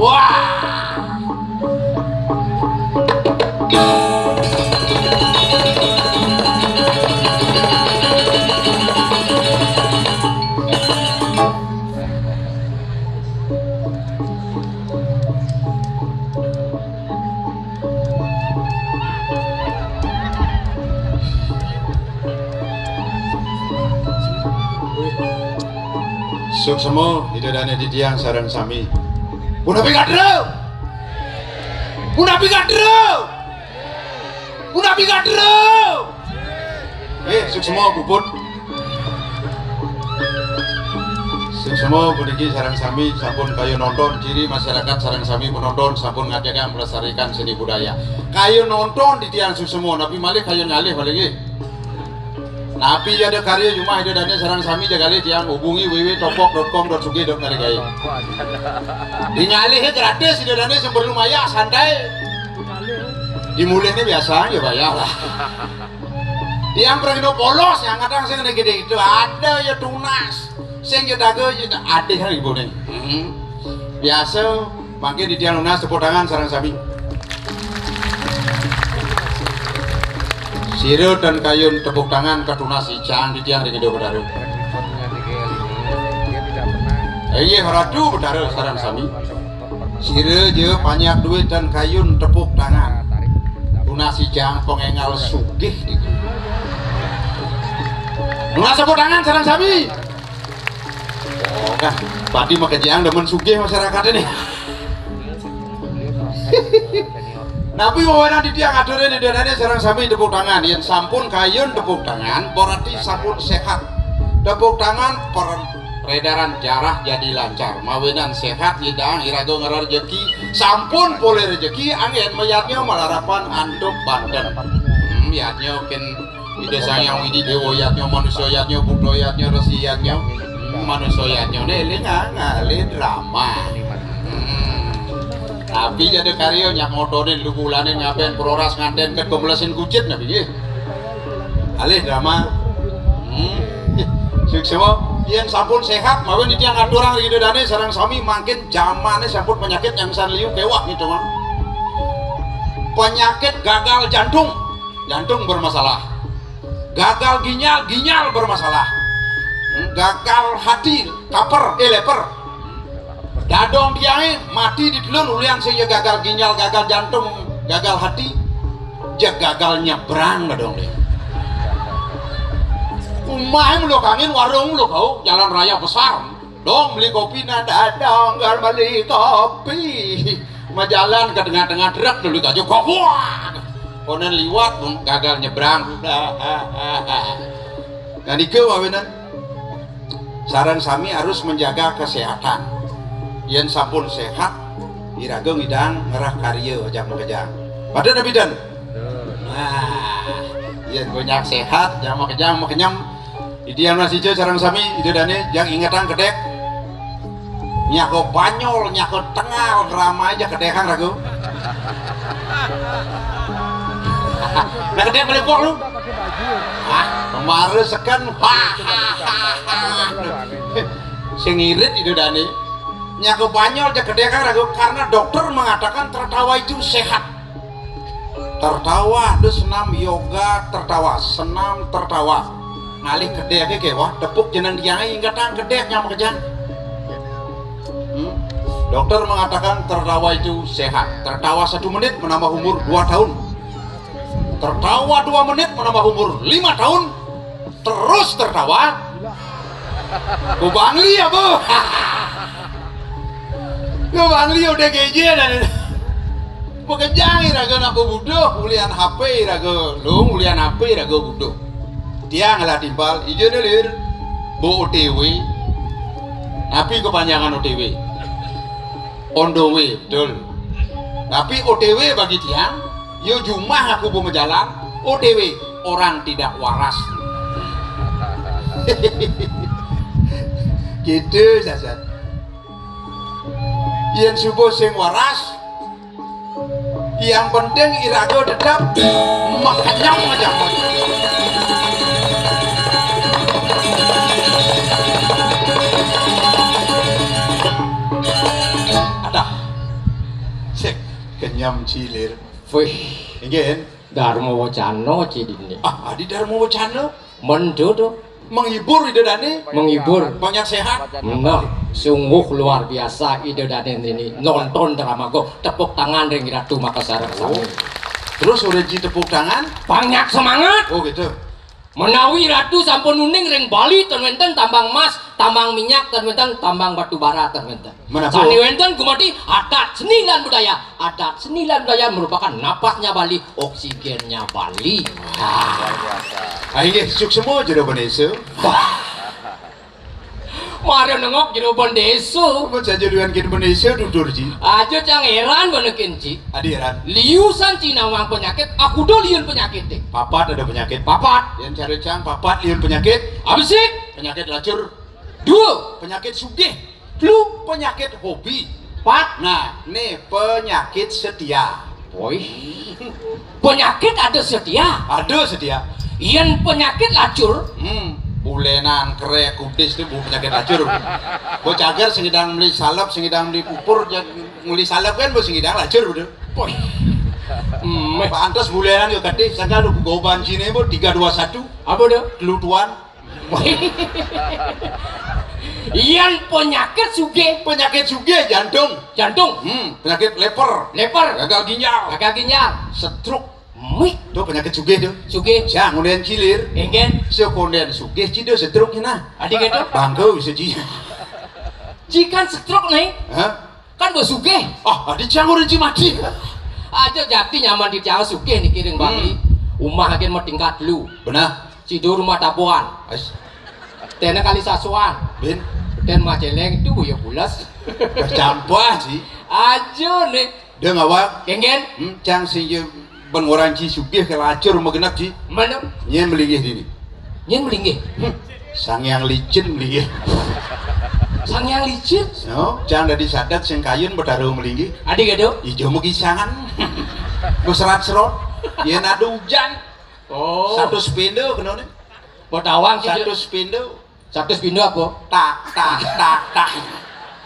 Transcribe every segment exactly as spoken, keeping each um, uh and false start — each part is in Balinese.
Wah. Suksma, Ida Dane titiang sareng sami. Punapi gatra? Punapi gatra? Punapi gatra? Eh, suksma puput. Suksma puniki sareng sami sampun kayun nonton, ciri masyarakat sareng sami penonton sampun ngajagang melestarikan seni budaya. Kayun nonton titiang suksma, napi malih kayun ngalih malih nggih. Napi ja ada karya jumah Ida Dane sareng sami ja ngalih, tiang hubungi w w w topok dot com dot sugih dot ngalih gae. Di ngalih gratis, Ida Dane sing perlu mayah, santai. Di mulihne biasa ya bayar lah. Tiang pragina polos, yang kadang sing gedhe itu ada ya tunas. Sing ya daga ya ada kan ibune. Hmm. Biasa mangkin titiang nunas tepuk tangan sareng sami. Sira tan kayun tepuk tangan katunas icang titiang ring Ida Betara. Inggih Ratu Betara sareng sami. Sira ja panjak duit tan kayun tepuk tangan. Tunas icang pang énggal sugih. Nunas tepuk tangan sareng sami. Oh, kan, pati makejang demen sugih masyarakat ini. Napi mawinan titiang aturin Ida Dane sareng sami tepuk tangan. Yén sampun kayun tepuk tangan, berarti sampun sehat. Tepuk tangan, peredaran darah jadi lancar. Mawinan sehat, nyidang iraga ngrerejeki, sampun polih rejeki, anggén mayadnya malarapan antuk banten. Hmm, yadnya kin Ida Sang Hyang Widi Dewa yadnya, manusa yadnya, buta yadnya, resi yadnya. Hmm, manusa yadnya né éling ngalih drama. Hmm. Tapi jadi karya nyak motonin lu bulanin ngaben peroras nganten ket pemelesin kucit napi nggih. Alih drama. Hmm. Suksma, yén sampun sehat, mawin titiang aturang ring Ida Dane sareng sami mangkin jamané sampun penyakit yang san liu kéweh gitu mah. Penyakit gagal jantung, jantung bermasalah. Gagal ginjal, ginjal bermasalah. Hmm, gagal hati, kaper, eh leper. Dadong tiangé mati di telun ulian sing ya gagal ginjal, gagal jantung, gagal hati, ja gagal nyebrang dadong dia. Umahé mulu kangin, warung mulu kau, jalan raya besar. Dong beli kopi nah dadong, gal beli kopi. Majalan ke tengah-tengah truk dulu aja kok. Wah. Konen liwat gagal nyebrang. Nah, nika mawinan sareng sami harus menjaga kesehatan. Yén sampun sehat, iraga ngidang ngerah karya ajak makejang. Pada nabi dan. Nah, yén banyak sehat, jang makejang makenyem. Titiang nunas ica sareng sami, Ida Dane, jang ingetang kedék. Nyako banyol, nyako tengal, drama aja kedékang ragu. Nah, kedék beli pok lu. Ah, kemarin seken. Wah. Sing ngirit Ida Dane. Nyako banyol aja kedékang ragu karena dokter mengatakan tertawa itu sehat. Tertawa, dus senam yoga tertawa, senam tertawa. Ngalih kedék ké wah, tepuk jeneng tiangé ingetang kedék nyama kejang. Hmm? Dokter mengatakan tertawa itu sehat. Tertawa satu menit menambah umur dua tahun. Tertawa dua menit menambah umur lima tahun. Terus tertawa. Ku Bangli apa? Ku Bangli udah keje dan makejang iraga nak bebuduh, ulian H P iraga, lu ulian H P iraga buduh. Tiang lah timpal, ija deh lir, bu O T W. Tapi kepanjangan O T W. On the way, betul. Tapi O T W bagi tiang, yo jumah aku bu majalan, O T W, orang tidak waras. Gitu saja. Yén subuh sing waras, yang penting iraga tetap makenyem aja. Ada. Nyam cilir. Wih, Nggih. Dharma Wacana, Ci, dini. Ah, adi Dharma Wacana. Mén to. Menghibur Ida Dane. Menghibur. Banyak sehat. Nah, sungguh luar biasa Ida Dane ini. Nonton drama go. Tepuk tangan ring Ratu Makasar sami. Oh. Terus udah ji tepuk tangan? Banyak semangat. Oh, gitu. Menawi Ratu sampun uning ring Bali, ten wénten tambang emas, tambang minyak, ten wénten tambang batu bara, ten wénten. Menapa? Sane wénten gumanti adat seni lan budaya. Adat seni lan budaya merupakan napasnya Bali, oksigennya Bali. Ah. Ah, inggih, suksma Jero Bendesa. Mara nengok Jero Bendesa. Mun saja liwan kin Bendesa tutur, Ci. Aja cang heran bana kin, Ci. Adi heran. Liu san Ci nawang penyakit, aku do liun penyakit, Ci. Papat ada penyakit. Papat. Yang cara cang papat liun penyakit. Abisik. Penyakit lacur. Dua. Penyakit sugih. Telu. Penyakit hobi. Empat. Nah, nih penyakit setia. Woi. Penyakit ada setia. Ada setia. Yen penyakit lacur. Hmm, bulenan, krek, kudis itu bu penyakit lacur. Bu cagar sing idang meli salep, sing idang meli pupur, meli salep kan bu sing idang lacur betul. Woi. Hmm. Pantes bulenan yo kati, sangkal lu goban sini bu tiga dua satu. Apa dah? Kelutuan. Yen penyakit sugih. Penyakit sugih jantung. Jantung. Hmm, penyakit lever. Lever. Gagal ginjal. Gagal ginjal. Stroke. Mih. Tuh penyakit sugih tuh. Sugih. Jangan cilir. Enggak. Sekonden sugih cido stroke nah. Adi gitu. Bangku bisa ji. Jikan stroke nih. Hah? Kan bos sugih. Ah, adi cang orang cimati. Aja jati nyaman di cang sugih nih kiring bang. Hmm. Umah agen mau tingkat lu. Benar. Sido rumah tabuan. Ais. Tena kali sasuan. Bin. Ten maceleng itu ya pulas. Campur sih. Aja nih. Dia ngawak. Kenggen. Hmm, cang sing je ben orang ci sugih ke lacur magenap ci. Mana? Nyen melinggih dini. Nyen melinggih. Hmm. Sang yang licin melinggih. Sang yang licin. No, cang dari sadat sing kayun betaro melinggih. Adi gado. Ijo megisangan. Mesrat serot. Yen ada hujan. Oh. Satu sepindo kena ni. Betawang satu sepindo. Satu sepindo apa? Tak tak tak tak.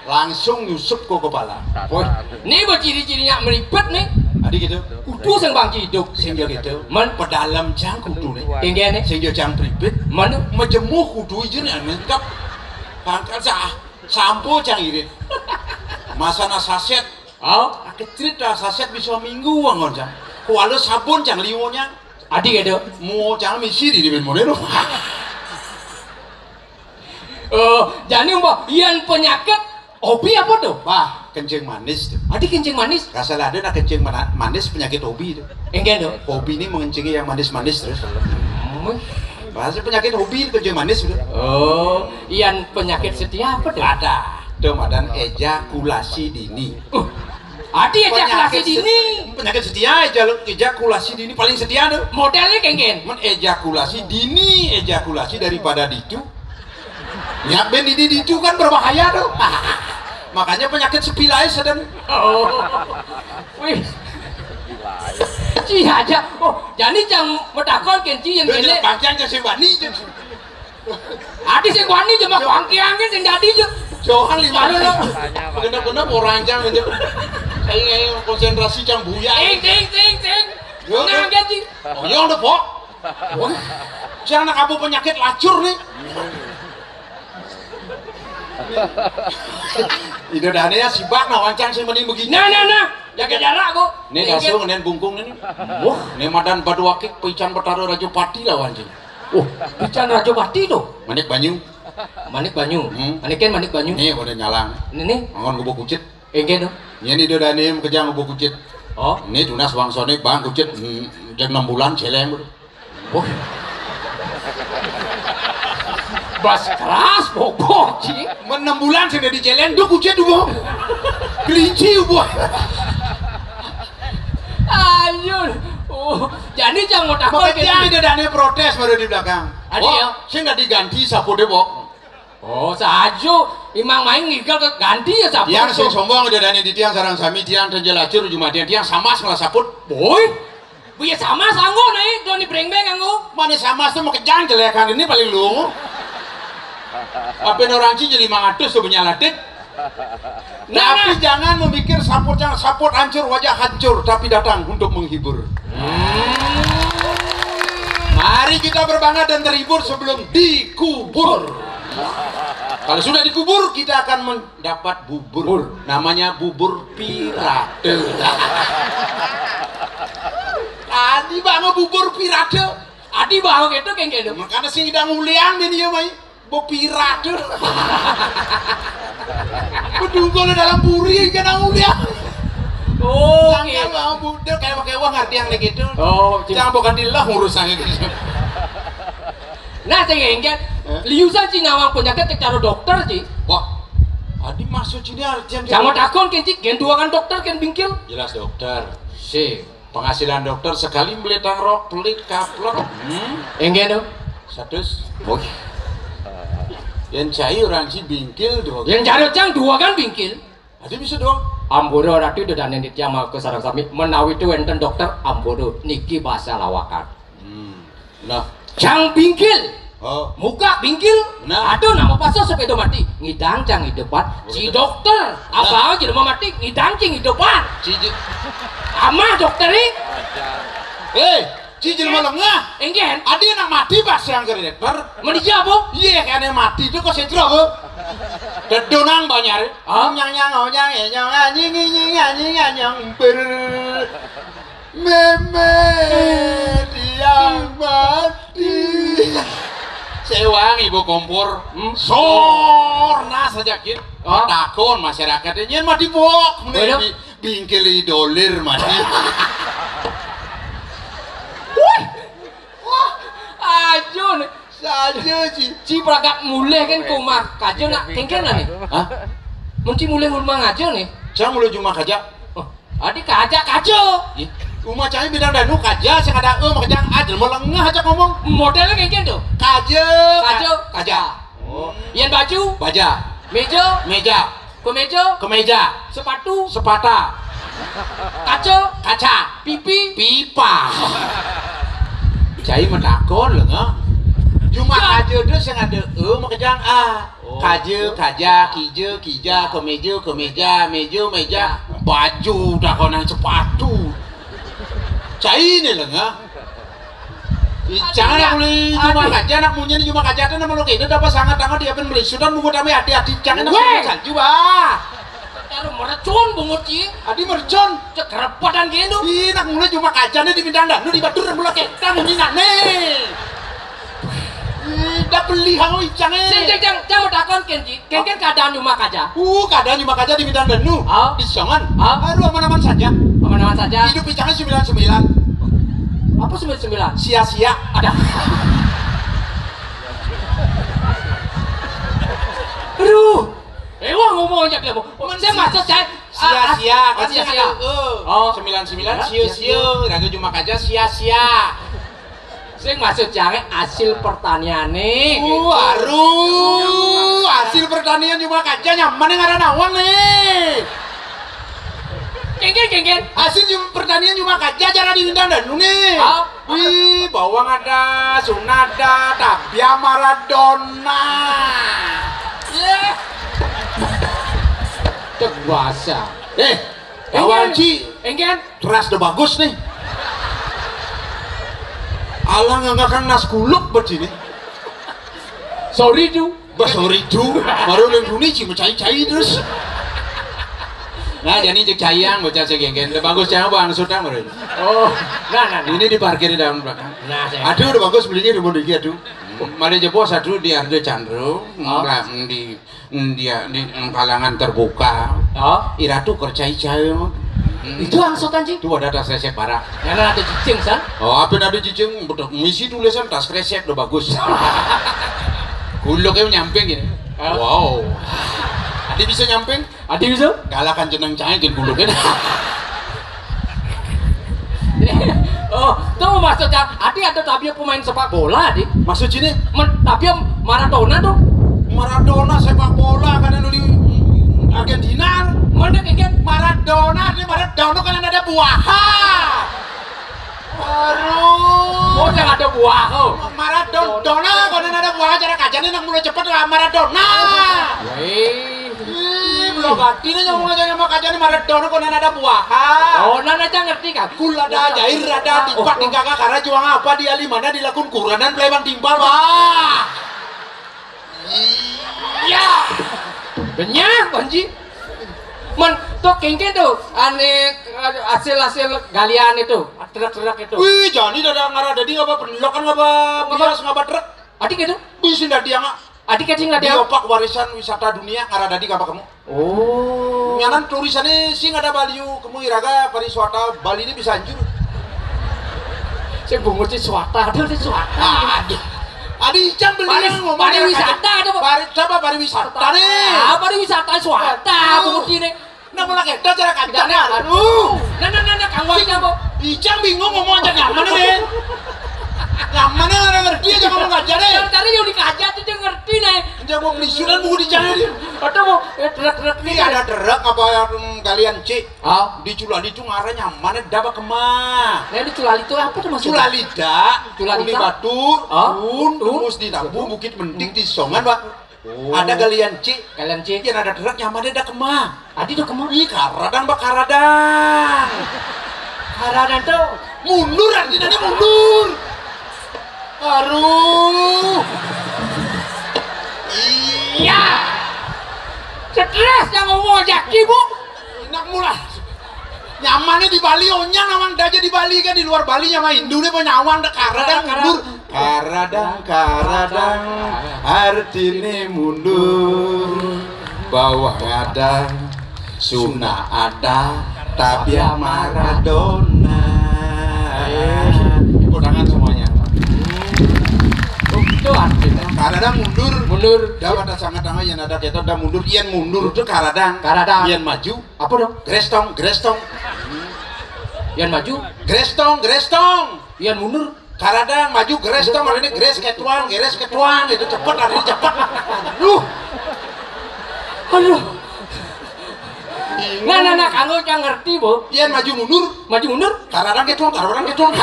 Langsung nyusup ke kepala. Woi, ini buat ciri-cirinya meribet nih. Adi gitu. Kudu sing bang ciduk. Sing yo gitu. Men pedalem cang kudu nih. Tinggi nih. Sing yo cang pribet. Mana? Mejemuh kudu ijo nih lengkap. Pangkal sah. Sampo cang irit. Masana saset. Oh, kecrit dah saset bisa minggu wangon cang. Kuala sabun cang liwonya. Adi gitu. Mau cang misi di dimen model. Oh, jadi umpah, yang penyakit hobi apa tuh? Wah, kencing manis tuh. Adi kencing manis? Kasal ada nak kencing mana- manis penyakit hobi tuh. Enggak tuh. Hobi ini mengencingi yang manis-manis terus. Hmm. Bahasa penyakit hobi kencing manis tuh. Oh, yang penyakit setia apa tuh? Ada. Tuh madan ejakulasi dini. Uh, Adi ejakulasi penyakit se- dini. Penyakit setia eja- ejakulasi dini paling setia tuh. Modelnya kengken. Men ejakulasi dini, ejakulasi daripada ditu. Ya ben ini ditu kan berbahaya tuh. Makanya penyakit sepilais ada. Oh. Wih. Ci aja. Oh, jadi cang metakon ken ci yang Dia ini. Jadi panjang ke si Bani. Adi sing wani cuma kuangkiangin sing jadi je. Jauhan lima. Aduh, lo. Bener-bener orang cang aja. Ayo, ayo, konsentrasi cang buya. Ting ting ting ting. Yo, nah, yo. Ganti. Oh, yo udah pok. Wah, cang nak apa penyakit lacur nih? Ida dane ya sibak nah wancang sing mending begini. Nah, nah, nah. Jaga jarak, Bu. Nih dasu ngenen bungkung nih. Wah, nih madan badu akik pican Betara Raja Pati lah wancing. Oh, pican Raja Pati tuh. Manik banyu. Manik banyu. Hmm. Manikin manik banyu. Nih udah nyalang. Ini nih. Angon gubuk kucit. Enggak tuh. Ini nih udah nih kejang gubuk kucit. Oh. Ini tunas bangsa nih bang kucit. Hmm, jam enam bulan celeng. Wah. Bas keras bobok ci. Enam bulan sudah diceleng duk ucet dua. Kelinci dua. Ayo. Oh, jadi jangan mau takut. Makanya ada dane protes baru di belakang. Ada ya? Saya nggak diganti sapu deh bok. Oh, saja. Imang main ngigel ke ganti ya sapu. Yang sing sombong ada dane di tiang sarang sami tiang dan jelacur jumadian tiang sama salah saput. Boy. Buya sama sanggo naik doni brengbeng anggo. Mana sama tuh mau kejang jelekan ini paling lu. Apa orang ci jadi mangatus tuh punya latit. Nah, tapi nah. Jangan memikir sapot, jangan sapot hancur, wajah hancur, tapi datang untuk menghibur. Mari kita berbangga dan terhibur sebelum dikubur. Kalau sudah dikubur, kita akan mendapat bubur. Namanya bubur pirate. Tadi bangun bubur pirate. Adi bawa gitu, kayak gitu. Makanya sing idang uliang ini ya, mai. Bepira tuh. Bedugul dalam puri kan aku dia. Oh, sangkal gitu. Mau budek kayak pakai uang, ngerti yang gitu. Oh, cing. Jangan bukan di lah urusannya gitu. Nah, saya ingat. Eh? Liusan si nawang penyakit ke cara dokter, Ci. Wah, adi maksud sini artian. Jangan takon, Ken, Ci. Gen dua kan dokter, Ken bingkil. Jelas dokter. Si. Penghasilan dokter sekali beli tangrok, pelit, kaplok. Hmm? Enggak dong. Satu. Oh. Yang cai orang si bingkil dua. Yang cari cang dua kan bingkil. Ada bisa dong. Ampura ratu itu dan yang mau ke sarang sami. Menawi itu enten dokter, ampura niki bahasa lawakan. Hmm. Nah. Cang bingkil. Oh. Muka bingkil. Nah. Aduh, nama pasal sepeda mati. Ngidang cang hidupan. Oh, si dokter. Nah. Abang jelema mati, ngidang cing hidupan. Ciji. Amah dokter ini. Eh, ciji jelema lengah. Enggak. Ada anak mati pas yang ke dokter. Menija apa? Iya, kan yang mati itu kok setra apa? Dedonang banyak. Ah? Nyang nyang oh nyang eh nyang anjing anjing anjing anjing ber. Meme tiang mati. Sewang ibu kompor. Hmm? Sorna saja kin. Oh. Takon masyarakat nyen mati bok. Bingkil idolir mati. Wih. Wah, ajo nih. Saja ci. Ci peragak mulai kan koma. Kajo nak kengken nih. Hah? Mesti mulai rumah aja nih. Cang mulai cuma kaja. Oh. Adi kaja kaja. Ih, rumah cai bidang danu kaja, sing ada e makajang a jelema lengah aja ngomong. Modelnya kayak gitu. Kaja. Kaja. Kaja. Oh. Yang baju. Baja. Meja. Meja. Kemeja. Kemeja. Sepatu. Sepata. Kaca. Kaca. Pipi. Pipa. Cai menakon lengah. Cuma kaja tu sing ada e makajang a. Kaja, kaja, kija, kija, kemeja, kemeja, meja, meja, baju, takonan sepatu. Cai ni lengah. Icang nak beli cuma kaja, nak punya ni cuma kaja tu nama lo kena dapat sangat tangan dia pun beli sudah buku kami hati-hati cang nak salju bah. Taruh mercon bungut ci. Adi mercon. Cek kerepotan gitu. Ih, nak mulai cuma kaja ni diminta dah. Nu dibatur mula kita munyi nak ni. Ih, dah beli hang icang eh. Sing, sing, sing, sing mau takon Ken ci. Ken, Ken keadaan cuma kaja. Uh, keadaan cuma kaja diminta dah nu. Ah. Di songan. Ah. Aduh aman-aman saja. Aman-aman saja. Hidup icangnya sembilan sembilan. Apa sembilan sembilan? Sia-sia. Ada. Aduh. Eh, wah ngomong aja kamu. Saya maksud saya sia-sia, kan sia-sia. Oh. Sembilan sembilan sio-sio, raga cuma kaja sia-sia. Sing maksud jangan hasil pertanian nih. Uh, aduh, hasil pertanian cuma kaja nyaman nih ngaran awang nih. Kengken, kengken. Hasil pertanian cuma kaja cara diundang dan nih. Oh. Wih, bawang ada, suna ada, tabia Maradona. Iya. Cek bahasa. Eh, kawan ci. Engken. Teras udah bagus nih. Alah nggak ngakan nas kuluk buat sini. Sorry tuh. Bah, sorry tuh. Baru yang dunia ci mencai-cai terus. Nah, jadi cek cayang bocah segenggen. Udah bagus cayang bang sutang baru. Oh, nah, nah, nah. Ini diparkir di dalam belakang. Nah, saya. Aduh, udah bagus belinya di Mondiki aduh. Malah jebos aduh di Ardo Chandro, oh. Di dia di kalangan terbuka. Oh. Iratu kercai cayang. Itu angsutan sih. Itu ada tas resep barang. Yang ada cicing san. Oh, apa ada cicing? Betul. Misi tulisan tas resep udah bagus. Kuluknya nyamping gini. Hah? Wow. Adi bisa nyamping? Adi bisa? Kalahkan jeneng cai gin kuluknya. Oh, tuh maksudnya Adi ada tabia pemain sepak bola, Adi. Maksud sini? Men, tabia Maradona tuh. Maradona sepak bola karena lu di Argentina. Mana kan? Maradona, ini Maradona kan ada buah. Aduh. Oh, yang ada buah. Oh. Maradona, kalau ada buah cara kajian ini mulai cepat lah Maradona. Weh. Ih, Batin aja ngomong aja sama kaca nih, maret dono kok nana ada buahan. Oh, nana aja ngerti kan? Kul ada, jair ada, tipak tingkaka, karena juang apa di alimana dilakun kuranan plebang timpal, wah. Iya. Benyah, Panji. Man, tuh kengken tuh, ane hasil-hasil galian itu, truk-truk itu. Wih, jadi dada ngarah dadi ngapa penlokan ngapa bias ngapa truk. Adik itu? Bisa dadi yang Adik kecing dadi yang opak warisan wisata dunia ngarah dadi ngapa kamu? Oh. Nyanan tulisannya sing ada Bali, kamu iraga pariwisata Bali ini bisa hancur. Saya bungut si swata, aduh si swata. Aduh. Adi icang beli Pari-, yang ngomong pariwisata ada, Pak? Pari-, siapa pariwisata nih? Ah, pariwisata swata bungut ini. Nah, malah kita cara kancana. Aduh. Nah, nah, nah, nah, kang Wai kok. Icang bingung ngomong aja nyaman nih. Nyaman nih, orang ngerti aja ngomong aja deh. Yang tadi yang dikaja tuh dia ngerti nih. Dia mau pelisuran mau dicari dia. Atau mau, eh, truk-truk nih. Ini ada truk apa yang kalian cik? Ah. Di Culali itu ngarah nyaman dah kemah. Nah, di Culali itu apa tuh maksudnya? Culalida, Culalida? Uli Batur, ah? Un, Tumus di Nabu, Bukit Mending di Songan, Pak. Oh. Ada galian cik. Galian cik. Yang ada truk nyaman dah kemah. Adi dah kemah. Ih, karadang, Pak, karadang. Karadang tuh. Mundur, artinya mundur. Aduh. Iya. Stres yang ngomong aja, Bu. Enak mula. Nyamannya di Bali, onyang namang daja di Bali kan, di luar Bali nyaman Hindu nih, apa nyawang dah karadang, karadang, mundur. Karadang, karadang, artinya mundur. Bawah ngadang, Suna ada, tapi Maradona. Eh, tepuk tangan semuanya. Itu artinya. Karadang mundur. Mundur. Dah pada sangat tangga yang ada kita dah mundur. Ian mundur itu karadang. Karadang. Ian maju. Apa dong? Grestong, grestong. Ian maju. Grestong, grestong. Ian mundur. Karadang maju, geres tong, hari ini geres ketuang, geres ketuang, itu cepet, hari ini cepet. Aduh. Aduh. Nah, nah, nah, kanggo cang ngerti, Bu. Ian maju mundur. Maju mundur. Karadang ketuang, karadang ketuang.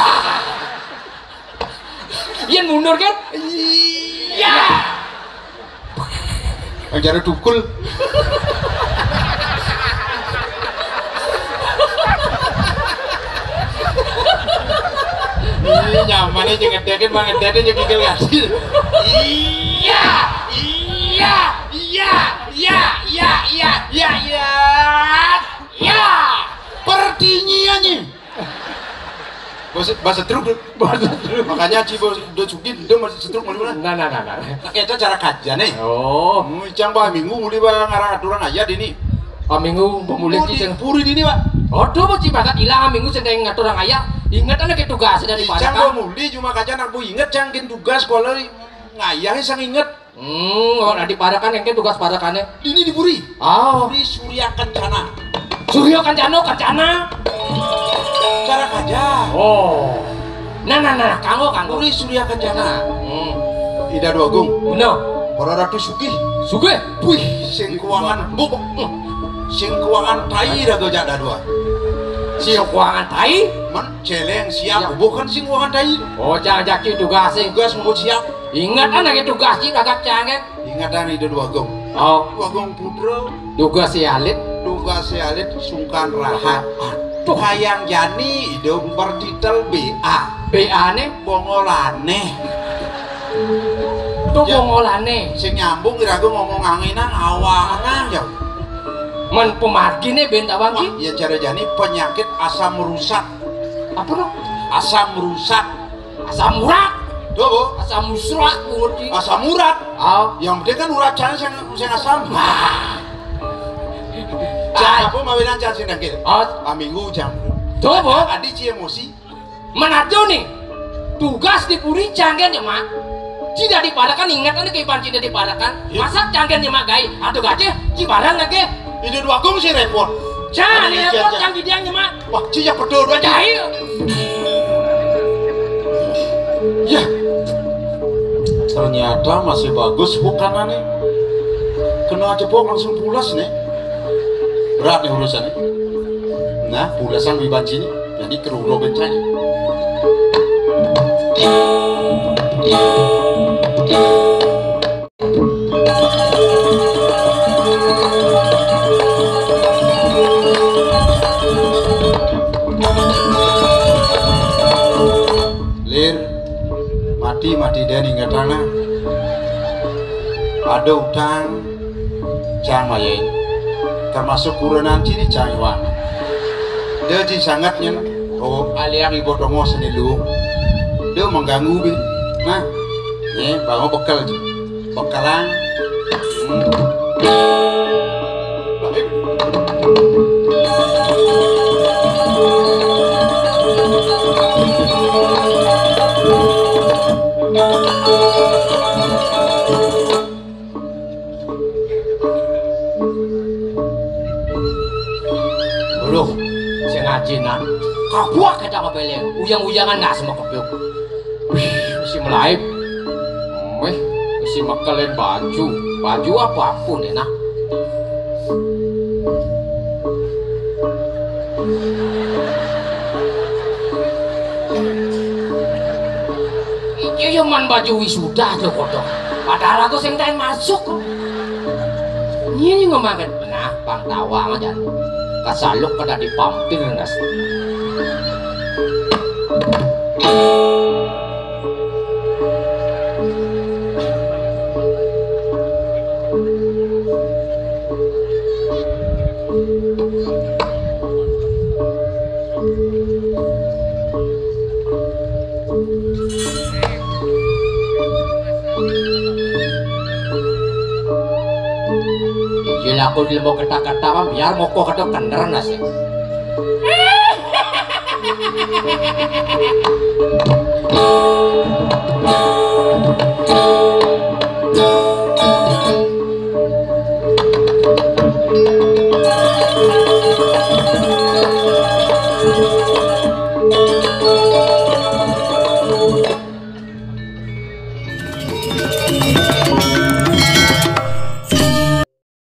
Ian mundur kan? Iya. Yang jare tukul. Ih, nyaman aja ngedekin, mah ngedekin aja gigil kasih. Iya, iya, iya, iya, iya, iya, iya, iya, iya. Pertinyiannya. Bahasa, bahasa truk, Dut. Bahasa truk. Makanya Ci Bos, Dut Sugih, dia masih setruk, mana? Nah, nah, nah, nah. Nah, kita cara kajian nih. Oh. Hmm, cang bah minggu, boleh bah ngarang aturan aja di ini. Ah, minggu, pemulih. Oh, di cang. Puri di ini, Pak. Oh, tuh, Ci, masa hilang minggu, sedang ngatur orang ayah. Ingat anak itu tugas dari Icang Padang. Bah muli, cuma kaca anak bu inget, cang kin tugas, kalau ngayah, sang inget. Hmm, oh, nah, di Parakan yang tugas Parakannya. Ini di Puri. Oh. Puri Surya Kencana. Surya Kencana, Kencana. Cara kaja. Oh. Nah, nah, nah, kanggo, kanggo. Puri Surya Kencana. Hmm. Ida Dua Agung. Bener. Para Ratu Sugih. Sugih. Wih, sing keuangan. Bu, sing keuangan tai dah gajah dah dua. Sing keuangan tai? Man, celeng siap. Siap. Bukan sing keuangan tai. Oh, jangan jaki tugas sih. Tugas mau siap. Ingat anak itu tugas sih kagak canget. Ingatan Ida Dua Agung. Oh. Dua Agung Putra. Duga si alit. Duga si alit sungkan rahat. Aduh, hayang jani Ida bertitel B A. B A ne? Bongolane. Tuh ya. Bongolane. Sing nyambung kira aku ngomong anginan, awangan ya. Men pemargine bentawang ki? Wah, ya cara jani penyakit asam rusak. Apa dong? Asam rusak. Asam urat. Tuh, Bu. Asam musrak, Bu. Asam urat. Oh. Yang penting kan urat saya yang, yang asam. Nah. Jangan apa mawinan jangan sing dangkil. Oh. Ah, minggu jam. Tuh, Bu. Adi ci emosi. Menatu nih. Tugas di puri canggih ya, Mak. Tidak dipadakan, ingat ini kehidupan tidak dipadakan. Ya. Masak canggih ya, Mak, gai. Atau gajah, ci barang lagi. Ini dua gong sih repot. Jangan repot, jangan didiang ya, Mak. Wah, ci ya betul dua. Jahil. Ya. Ternyata masih bagus bukanannya. Kena jebok langsung pulas nih. Berat nih urusannya. Nah, pulasan wibanci nih. Jadi keruro bencana. Lir, mati-mati den ingetang nah. Ada utang, cang mayain. Termasuk kurenan ciri cang iwang. Dia ji sangat nyen. Oh, aliang ibu tongo seni luung. Dia mengganggu bi. Nah, nih, bangun bekel ji. Bekelang. Hmm. Uluh, sing ajinan. Kabuak kita kepeleng. Uyang-uyangan nggak sama kepiuk. Wih, mesti melaib. Meh, mesti mekelen baju. Baju apapun enak. Iki yo man baju wisuda aja kodok. Padahal aku sing tain masuk. Ini ngomongan nah, pang tawang aja. Kasaluk kada dipampir nas. Iya lah, aku lembok kata-kata mah biar moko kata kener nasi.